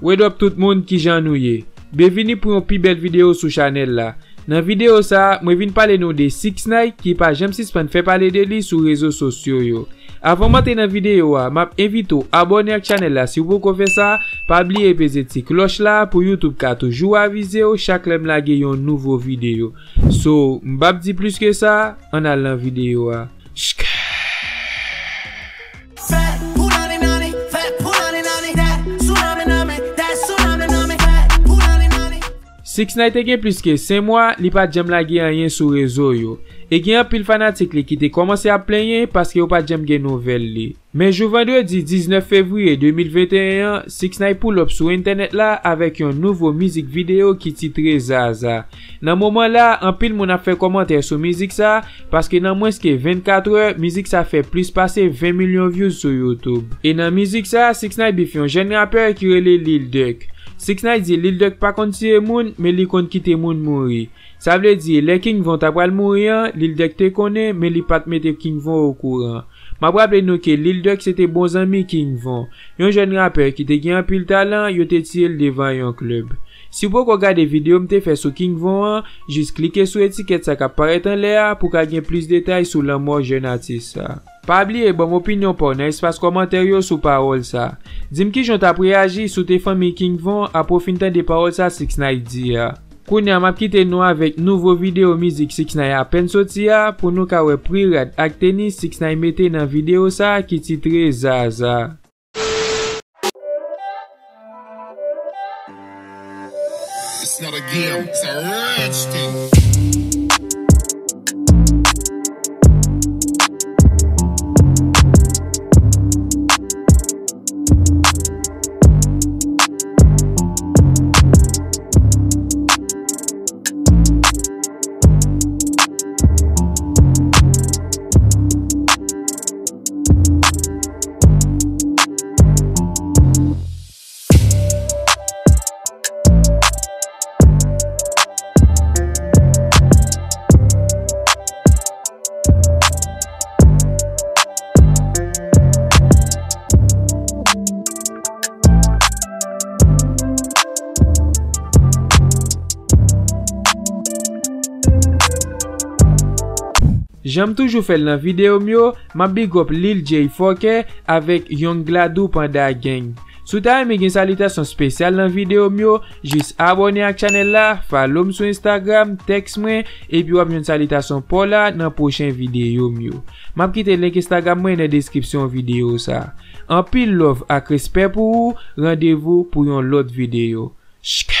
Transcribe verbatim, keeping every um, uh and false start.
What up tout moun, kijan nou ye? Byenvini pou yon pi bèl videyo sou chanèl la. Nan videyo sa a, mwen vin pale nou de Six Nine ki pa janm sispann fè pale de li sou rezo sosyo yo. Avan m antre nan videyo a, m ap envite w abòne ak chanèl la si w poko fè sa, pa bliye peze ti klòch la pou YouTube ka toujou avize w chak lè m lage yon nouvo videyo. So, m p ap di plis ke sa, ann al nan videyo a. Shk. Fè pou nani nani, fè pou nani nani, that tsunami nami, that tsunami nami, fè pou nani nani. Six Nine te gen plis ke senk mwa, li pa t janm lage anyen sou rezo yo. E gen anpil fanatik li ki te kòmanse ap plenyen paske yo pa t janm gen nouvèl li. Men jou vandredi diznèf fevriye de mil venteyen an, Six Nine pull up sou entènèt la avèk yon nouvo mizik videyo ki titre Zaza. Nan moman la, anpil moun ap fè kòmantè sou mizik sa, paske nan mwens ke vennkat è, mizik sa fè plis pase ven milyon views sou YouTube. E nan mizik sa, Six Nine beef yon jèn rapè ki rele Lil Durk. Six Nine di Lil Durk pa konn tiye moun, men li konn kite moun mouri. Sa vle di, lè King Von ta pral mouri an, Lil Durk te konnen, men li pa t mete King Von okouran. M ap raple nou ke Lil Durk se te bon zanmi King Von, yon jèn rapè ki te gen anpil talan, yo te tiye l devan yon klèb. Si w poko gade videyo m te fè sou King Von an, jis klike sou etikèt sa k ap parèt anlè a pou w ka gen plis detay sou lanmò jèn atis sa. Pa bliye ban m opinyon pa w nan espas kòmantè yo sou pawòl sa. Di m kijan w t ap reyaji si w te fanmi King Von apre w fin tande pawòl sa Six Nine di a. Kounye a m ap kite nou avèk nouvo videyo mizik Six Nine apèn soti a pou nou ka wè pri rad ak tenis Six Nine mete nan videyo sa ki titre Zaza. It's not a game, it's a rich thing. Jan m toujou fè l nan videyo m yo, m ap big up Lil Jay Fucker avèk Young Gladou Panda Gang. Si w ta renmen gen salitasyon espesyal nan videyo m yo, jis abòne ak chanèl la, follow m sou Instagram, tèks mwen, epi w ap jwenn salitasyon pa w la nan pwochen videyo m yo. M ap kite link Instagram mwen nan deskripsyon videyo sa. Anpil love ak respè pou ou, randevou pou yon lòt videyo. Shk.